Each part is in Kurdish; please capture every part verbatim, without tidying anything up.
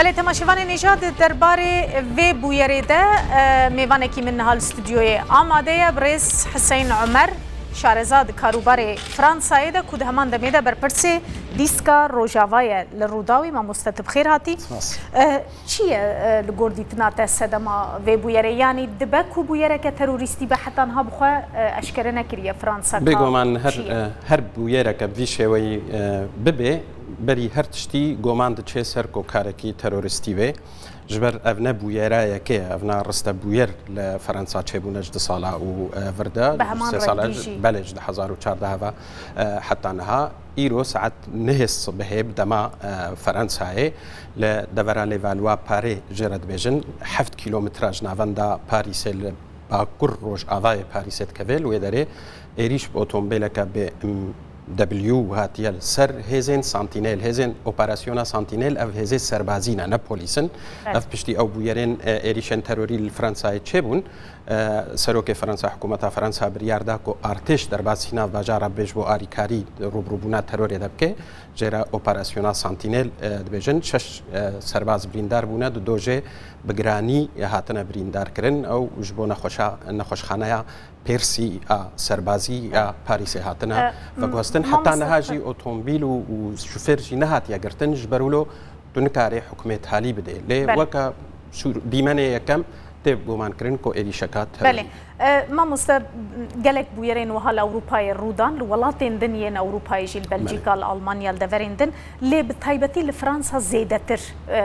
Belê, temaşevanên hêja, di derbarê vê bûyerê de, e, mêvanekî min niha li stûdyoyê amade ye, birêz Hiseyn Omer, şareza di karûbarê Fransayê de, ku di heman demê de berpirsê dîska Rojava ye. Li Rûdawê, mamoste, tu bi xêr hatî. Spas. E, çi ye, e, li gor dîtina te sedema vê bûyerê? Yanî dibe ku bûyereke terorîstî be, heta niha bi xwe, e, eşkere nekiriye Fransa ka Bêguman her, çi ye? e, her bûyereke bi vî şêweyî, e, bibe, berî her tiştî goman diçe ser ku karekî terorîstî be. Ji ber ev ne bûyera yekê ye, ev ne riste bûyer li Fransa çêbûne ji du sala û, e, vir de, Bi heman sê sala rengî jî. Belê, ji du hezar û çardeh ve, e, heta niha. Îro saet nehê sibihê bi dema, e, Fransayê li devera Levallois Paris jê re dibêjin, heft kîlometre ji navenda Parîsê li bakur rojavayê Parîsê dikeve, li wê derê êrîş bi otomobîleke B M W hatiye li ser hêzên Sentinel, hêzên operasyona Sentinel, ev hêzê serbazî ne, ne polîs in. Evet. Ev piştî ew bûyerên, e, êrîşên terorî li Fransayê çêbûn. E, serokê Fransa, hikûmeta Fransa biryar da ku artêş derbasî nav bajara bibe ji bo alîkarî rûbirûbûna terorê de bike. Jê re operasyona Sentinel, e, dibêjin. Şeş, e, serbaz birîndar bûne, du dojê bi giranî hatine birîndarkirin. Ew ji bo nexweşa-, nexweşxaneya Percy a serbazî ya Parîsê hatine E, veguhestin. Heta mamoste niha jî otomobîl û, û şofêr jî nehatiye girtin. Ji ber wilo tu nikarê hukmê talî bidê. Lê Belê. weke Sûr-, dîmenê yekem tê gumankirin ku êrîşeka terorî. Belê. E, mamoste, gelek bûyerên wiha li Ewropayê rû dan, li welatên din yên Ewropayê jî, li Belcîka, Belê. li Almanya, li deverên din, lê bi taybetî li Fransa zêdetir, e,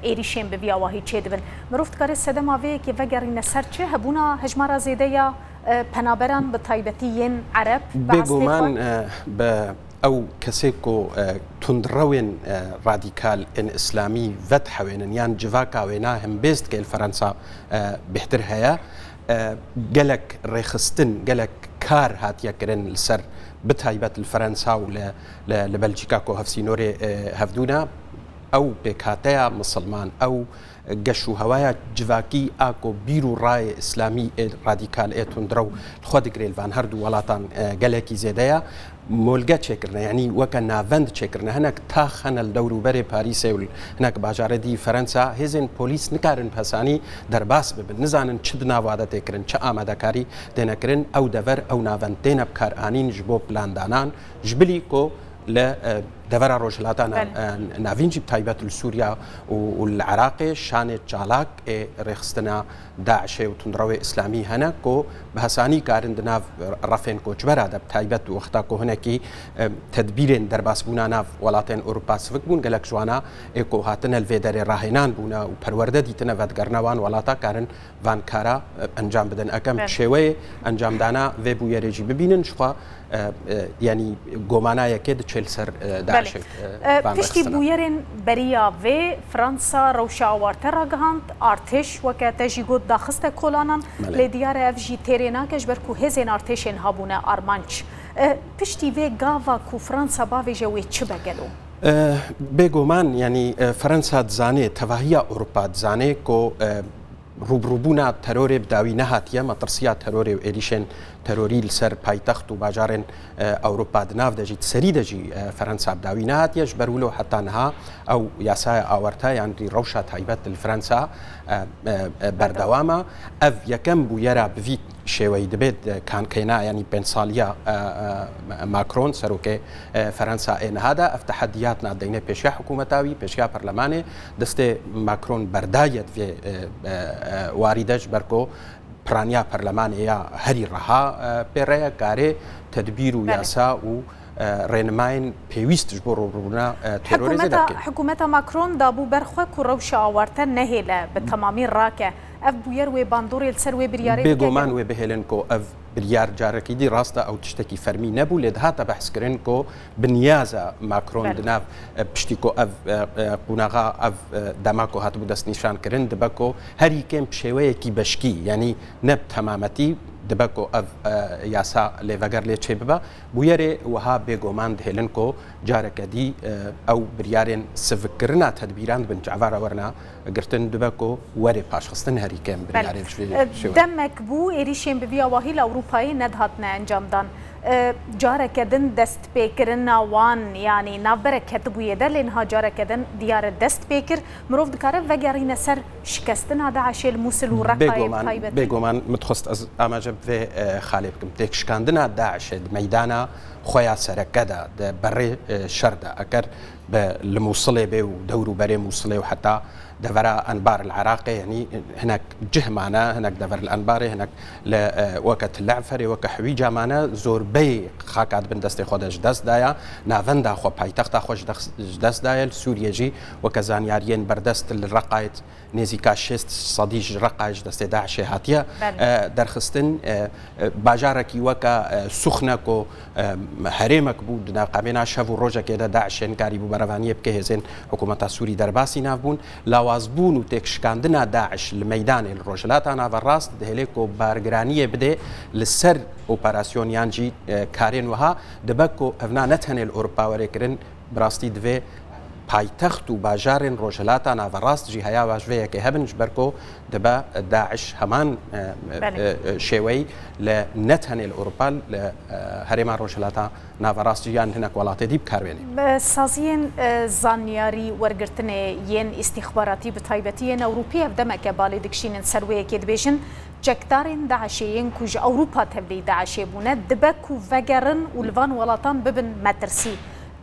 e, êrîşên bi vî awahî çêdibin. Mirov dikare sedema vê yekê vegerîne ser çi? Hebûna hejmara zêde ya, e, penaberan, bi taybetî yên Ereb, bi eslê Bêguman, xwe? e, bi ew kesê ku, e, tundrewên, e, radîkal ên îslamî vedihewênin yan civaka wêna hembêz dike li Fransa, e, bêhtir heye. E, gelek rêxistin, gelek kar hatiye kirin li ser, bi taybet li Fransa û li, li, li Belcîka ku hevsînorê, e, hevdû ne. Ew pêkhateya misilman, ew geş û hewaya civakî a ku bîr û rayê îslamî ê radîkal ê tundrew li xwe digirê li van her du welatan, e, gelekî zêde ye. Molge çêkirine, yanî weke navend çêkirine. Hinek tax hene li dewrûberê Parîsê û li hinek bajarê dî Fransa, hêzên polîs nikarin bi hesanî derbas bibin. Nizanin çi di nava de tê kirin, çi amadekarî têne kirin. Ew dever, ew navend têne bikaranîn ji bo plandanan, ji bilî ku li, e, devera Rojhilata Na-, Belê. e, Navîn jî, bi taybet li Sûriya û, û li Iraqê şanê çalak ê rêxistina DAIŞê û tundrewê îslamî hene ku bi hesanî karin di nav refên koçbera de, bi taybet wexta ku hinekî, e, tedbîrên derbasbûna nav welatên Ewropa sivik bûn, gelek ji wana ê ku hatine li vê derê rahênan bûne û perwerde dîtine, vedigerine wan welata, karin van kara, e, encam bidin. Ekem Belê. şêweyê encamdana vê bûyerê jî bibînin, jixwe, e, e, yanî gomana yekê diçe li ser, e, Belê. DAIŞê, e, E, van Piştî rêxistina. bûyerên beriya vê, Fransa rewşa awarte ragihand, artêş, weke te jî got, daxiste kolanan, Belê. lê diyar e ev jî têrê nake, ji ber ku hêzên artêşê niha bûne armanc. E, piştî vê gava ku Fransa bavêje, wê çi be gelo? E, Bêguman, yanî, e, Fransa dizane, tevahiya Ewropa dizane ku, e, rûbirûbûna terorê bi dawî nehatiye, metirsiya terorê û êrîşên terorî li ser paytext û bajarên, e, Ewropa di nav de jî, di serî de jî, e, Fransa bi dawî nehatiye. Ji ber wilo heta niha ew yasaya awarte yan jî rewşa taybet li Fransa, e, e, e, berdewam e. Ev yekem bûyera bi vî şêweyî dibe, e, kankeyna, yanî pênc saliya, e, e, Macron, serokê, e, Fransa ê niha de. Ev tehediyat na deyne pêşiya hikûmeta wî, pêşiya perlemanê. Destê Macron berdaye di vê, e, e, e, warî de, ji ber ku piraniya perlemanê ya herî reha, e, pê re ye, karê tedbîr û Belê. yasa û, e, rênimayên pêwîst ji bo rûbirûbûna, e, terorê zêde Hikûmeta, bike. hikûmeta Macron dabû ber xwe ku rewşa awarte nehêle bi temamî rake. Ev bûyer wê bandorê li ser wê biryarê bike Bêguman gelo? wê bihêlin ku ev biryar carekî dî, rast e, ew tiştekî fermî nebû, lê dihate behskirin ku bi niyaza Macron Belê. di nav, e, piştî ku ev, e, e, qonaxa, ev, e, dema ku hatibû destnîşankirin, dibe ku herî kêm bi şêweyekî beşkî, yanî ne bi temametî, dibe ku ev, e, yasa lêveger lê çêbibe. Bûyerê wiha bêguman dihêlin ku careke dî, e, ew biryarên sivikkirina tedbîran di bin çavara werina girtin, dibe ku were paşxistin herî kêm Belê. biryarên ji vê E, şêweyê. Demek bû êrîşên bi vî awahî li Ewropayê nedihatine encamdan. E, careke din destpêkirina wan, yanî navberek ketibûye de, lê niha careke din diyar e dest pê kir. Mirov dikare vegerîne ser şikestina DAIŞê li Mûsil û Reqayê bi taybetî. Bêguman, min dixwest ez amaje bi vê, e, xalê bikim. Têkşikandina DAIŞê di meydana xwe ya sereke de, di berê, e, şer de, eger bi, li Mûsilê bê û dewr û berê Mûsilê û heta devera Enbar li Iraqê, yanî hinek cih mane, hinek dever li Enbarê, hinek li, e, weke Til Ceferê, weke Hewîca mane, zorbeyê xaka di bin destê xwe de ji dest daye, navenda xwe, paytexta xwe ji dex-, ji dest daye. Li Sûriyê jî weke zanyariyên berdest li Reqayê nêzîka şêst sedî ji Reqayê ji destê DAIŞê hatiye, Belê. e, derxistin. E, e, bajarekî weke, e, Suxne ku, e, herêmek bû, di navqemêna şev û rojekê de DAIŞê nikarîbû berevaniyê bike, hêzên hikûmeta Sûrî derbasî nav bûn. Lawazbûn û têkşikandina DAIŞ li meydanê li Rojhilata Naverast dihêlê ku bargiraniyê bide li ser operasyon yan jî, e, karên wiha, dibe ku evna ne tenê li Ewropa were kirin, bi rastî divê paytext û bajarên Rojhilata Naverast jî heya vaj vê yekê hebin, ji ber ku dibe DAIŞ heman, e, Belê. e, e, şêweyî li ne tenê li Ewropa, li, e, herêma Rojhilata Naverast jî yan hinek welatê dî bi kar bêne. Bi saziyên, e, zanyarî wergirtinê yên îstîxbaratî, bi taybetî yên Ewropî, ev demeke balê dikişînin ser wê yekê, dibêjin, çekdarên DAIŞê yên ku ji Ewropa tevlî DAIŞê bûne, dibe ku vegerin û li van welatan bibin metirsî.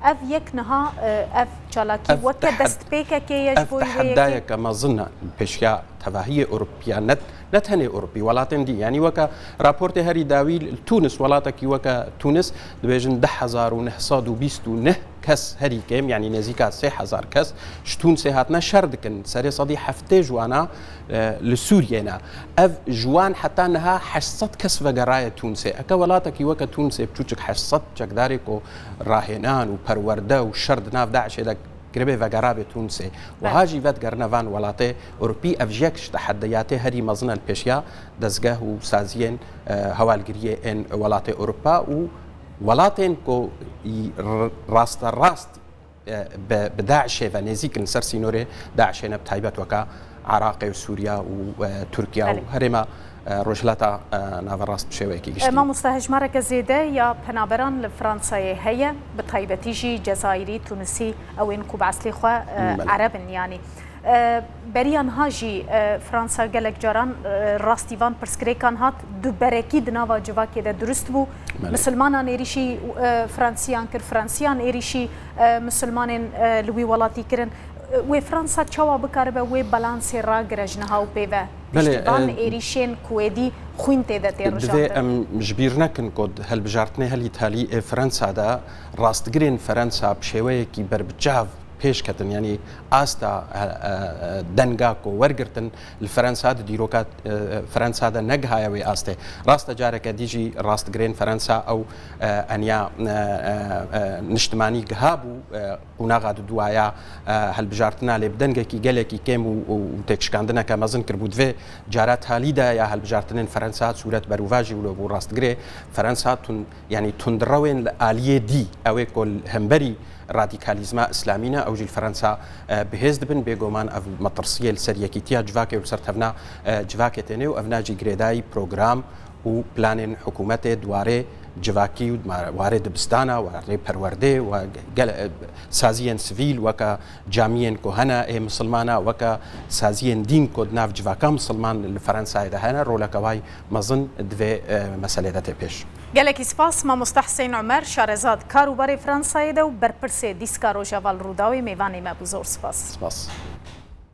Ev yek niha, e, ev çalakî Ev weke tehed-, destpêkekê ye ji ev bo wê yekê. Teheddayeke mezin e li pêşiya tevahiyê Ewropî ya, ne, ne tenê Ewropî, welatên dî. Yanî weke raportê herî dawî li Tunis, welatekî weke Tunis, dibêjin deh hezar û neh sed û bîst û neh kes herî kêm, yanî nêzîka sê hezar kes ji Tunisê hatine şer dikin. Serê sedî heftê ji wana, e, li Sûriyê ne. Ev ji wan heta niha heşt sed kes vegeraye Tunisê. Eke welatekî weke Tunisê biçûçik heşt sed çekdarê ku rahênan û perwerde û şer di nav DAIŞê de kiribê vegerabe Tunisê. Belê. Wiha jî vedigerine van welatê Ewropî, ev ji yek ji teheddiyatê herî mezin e li pêşiya dezgeh û saziyên, e, hewalgiriyê ên welatê Ewropa û welatên ku y-, r-, rasterast, e, bi, bi DAIŞê ve nêzîk in, li ser sînorê DAIŞê ne, bi taybet weke Iraqê û Sûriya û, e, Tirkiya û Belê. herêma, e, Rojhilata, e, Naverast bi şêweyekî giştî. E, mamosta, hejmareke zêde ya penaberan li Fransayê heye, bi taybetî jî Cezayirî, Tunisî, ew ên ku bi eslê xwe, e, Belê. Ereb in, yanî. E, beriya niha jî, e, Fransa gelek caran, e, rastî van pirsgirêkan hat, duberekî di nava civakê de dirust bû. Belê. Misilmanan êrîşî, e, Fransiyan kir, Fransiyan êrîşî, e, misilmanên, e, li wî welatî kirin. E, wê Fransa çawa bikaribe wê balansê ragire ji niha û pê ve? Belê, Piştî van e, êrîşên ku êdî xwîn tê de tê Divê rijantin. Em ji bîr nekin ku hilbijartinê herî talî ê Fransa de rastgirên Fransa bi şêweyekî berbiçav pêş ketin, yanî asta, e, e, e, denga ku wergirtin li Fransa, di dîroka, e, Fransa de negihaye wê astê. Rast e, careke dî jî rastgirên Fransa ew, e, enya, e, e, e, niştimanî gihabû, e, qonaxa diduwaya, e, hilbijartina lê bi dengekî gelekî kêm û, û, û têkşikandineke mezin kiribû. Di vê cara talî de ya hilbijartinên Fransa sûret berûvajî wilo bû. Rastgirê Fransa tund, yanî tundrewên li aliyê dî, ew ê ku li hemberî radîkalîzma îslamî ne, ew jî li Fransa, e, bi hêz dibin. Bêguman ev metirsiyê li ser yekîtiya civakê û li ser tevna, e, civakê têne û ev ne jî girêdayî program û planên hikûmetê di warê civakî û di ma-, warê dibistana, warê perwerdê û gel-, e, saziyên sivîl weke camiyên ku hene ê misilmana, weke saziyên dîn ku di nav civaka misilman li Fransayê de hene, roleke way mezin di vê, e, meselê de tê pêş. Gelekî spas, mamosta Huseyîn Omer, şareza di kar û barê Fransayê de û berpirsê dîska Rojava li Rûdawê mêvanê me bû. Zor spas. Spas.